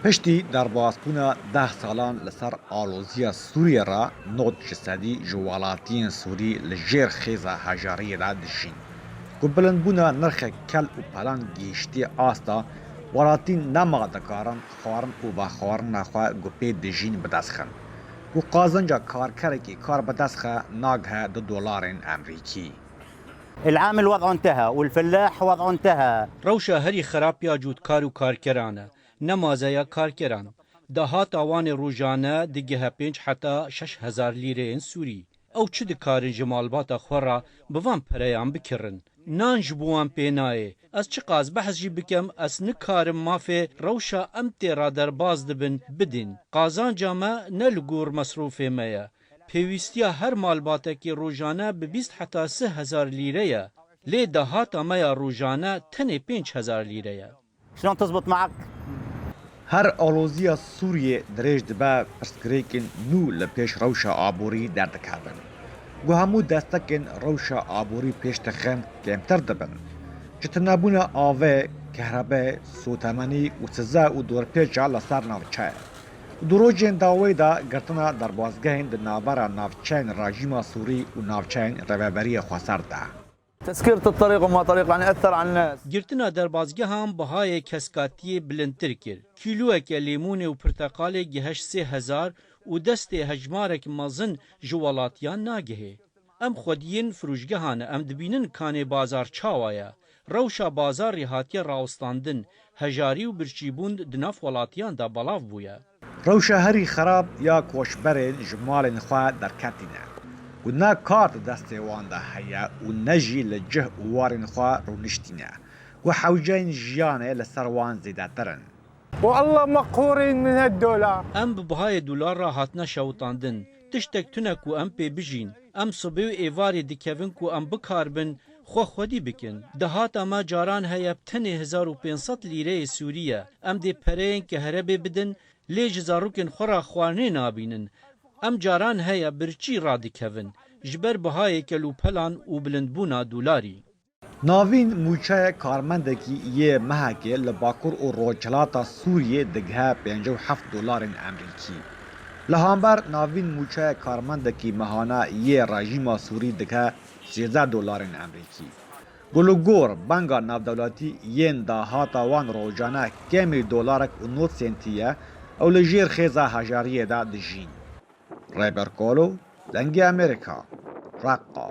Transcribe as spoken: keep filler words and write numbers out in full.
Piştî derbasbûna deh salan li ser aloziya Sûriyê re, nod ji sedî ji welatiyên Sûrî li jêr xêza hejariyê de dijîn. Ku bilindbûna nirxê kel û pelan gihîştiye asta, welatî nema dikarin xwarin û vexwarina xwe ku pê dijîn bidest xin. Ku qazanca karkerekî kar bidest xe nagihe du dolarên Emerîkî. العامل وضعه انتهى والفلاح وضعه انتهى. Rewşa herî xerab ya cûtkar û karkeran e. Nemaze ya karkeran. Dahata wan ê rojane digihe pênc heta şeş hezar lîreyên Sûrî. Ew çi dikarin ji malbata xwe re bi van pereyan bikirin? Nan ji bo wan pê nayê. Ez çiqas behs jî bikem, ez nikarim mafê rewşa em tê re derbas dibin, bidin. Qazanca me ne li gor mesrûfê me ye. Pêwîstiya her malbatekî rojane bi bîst heta sih hezar lîre ye. Lê dahata me ya rojane tenê pênc hezar lîre ye. شلون تزبط معك؟ Her aloziya Sûriyê dirêj dibe, pirsgirêkên nû li pêş rewşa aborî derdikevin. Ku hemû destekên rewşa aborî pêş dixin kêmtir dibin. Ji tunebûna avê, kehrebê, sotemenî û size û dorpêça li ser navçe ye. Di rojên dawî de girtina derbazgehên di navbera navçeyên rejîma Sûrî û navçeyên Rêveberiya Xweser de. تسكيرة الطريق وما طريق يعني أثر على الناس. Girtina derbazgehan bihayê keskatiyê bilindtir kir. Kîloyeke lêmûnê û pirteqalê giheşt sê hezar û destê hejmarek mezin ji welatiyan nagihê. Em xwediyên firûşgehan e, em dibînin kanê bazar çawa ye. Rewşa bazarê hatiye rawestandin, hejarî û birçîbûn di nav welatiyan de belav bûye. Rewşa herî xerab ya koçberên ji malên xwe derketîne, ku ne kar di destê wan de heye û ne jî li cih û warên xwe rûniştîne, ku hewceyên jiyanê li ser wan zêdetir in. والله مقهورين من هالدولار. Em bi bihayê dolar re hatine şewitandin. Tiştek tune ku em pê bijîn. Em sibê û êvarê dikevin ku em bikaribin xwe xwedî bikin. Dahata me caran heye bi tenê hezar û pênc sed lîreyê Sûrî ye. Em dê pereyên kehrebê bidin, lê ji zarokên xwe re xwarinê nabînin. Em caran heye birçî radikevin, ji ber bihayê kelûpelan û bilindbûna dolarî. Navîn mûçeyê karmendekî yê mehekê li bakur û rojhilata Sûriyê digihe pêncî û heft dolarên Emerîkî. Li hember navîn mûçeyê karmendekî mehane yê rejîma Sûrî digihe sêzdeh dolarên Emerîkî. Ku li gor banga navdewletî yên dahata wan rojane kêmî dolarek û nod sentî ye, ew li jêr xêza hejariyê de dijîn. Rêber Kolo, Dengê Amerîka, Reqqa.